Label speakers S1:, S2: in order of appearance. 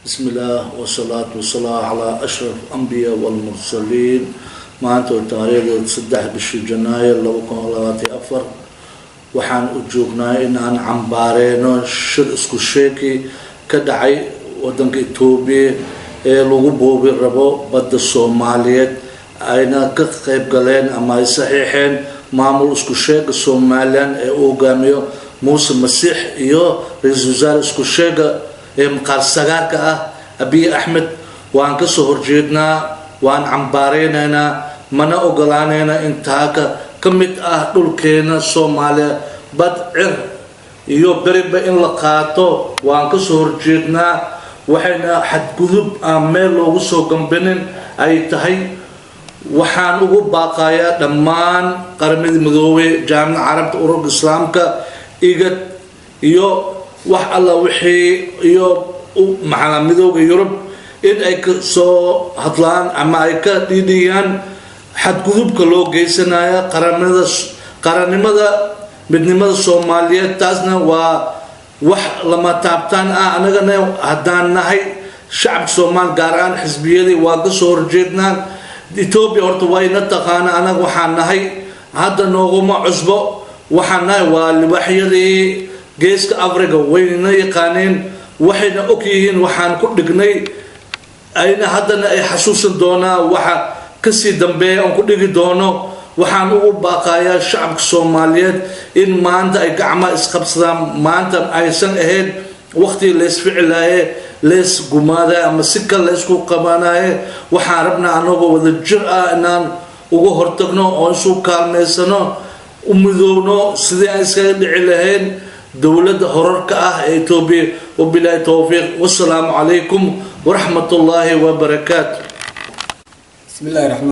S1: بسم الله والصلاة والسلام على أشرف الأنبياء والمرسلين. Maanta oo taariikhda 3 bishii Janaayo 2024, waxaan u joognaa in aan cambaareeno shir isku sheeki ka dhacay wadanka Itoobiya ee lagu boobi rabo badda Soomaaliyeed, ayna ka qayb galeen ama ay saxiixeen maamul isku sheega Somaliland ee uu hogaamiyo Muuse Masiix iyo ra-iisul wasaare isku sheega ee maqaar sagaarka ah Abiy Axmed. Waan kasoo horjeednaa, waan cambaareynayna, mana ogolaanayna in taaka ka mid ah dhulkeena Soomaaliya, bad, cir iyo beriba, in la qaato. Waan kasoo horjeednaa, waxayna xadgudub aan meel loogu soo gambinin ay tahay. Waxaan ugu baaqayaa dhammaan Qaramada Midoobey, Jaamacada Carabta, Ururka Islaamka, IGAD iyo wax alla wixii iyo maxaa Midooda Yurub in ay ka soo hadlaan ama ay ka dhiidhiyaan xadgudubka loo geysanaya qaramada, qarannimada, midnimada Soomaaliyeed. Taasna waa wax lama taabtaan ah. Anagana haddaan nahay shacabka Soomaali, gaar ahaan xisbiyadii, waa kasoo horjeednaan. Etoobiya horta wayna taqaana anaga waxaan nahay, hadda nooguma cusbo. Waxaan nahay waa libaxyadii Geeska Africa, wayna yaqaaneen, waxayna og yihiin waxaan ku dhignay, ayna haddana ay xasuusan doonaa waxa kasii dambeeya aan ku dhigi doono. Waxaan ugu baaqayaa shacabka Soomaaliyeed in maanta ay gacmaha isqabsadaan. Maanta aysan ahayn waqtigii leysficilaaye, leys gumaadaye ama si kale laysku qabanaye. Waxaan rabnaa anagoo wada jir ah inaan uga hortagno oo isu kaalmaysano, u midoowno sidii aan iskaga dhici lahayn dowladda horarka ah ee Etoobiya. Wabilaahi towfiiq, wasalaamu calaykum waraxmat ullaahi wabarakaatu.
S2: بسم الله الرحمن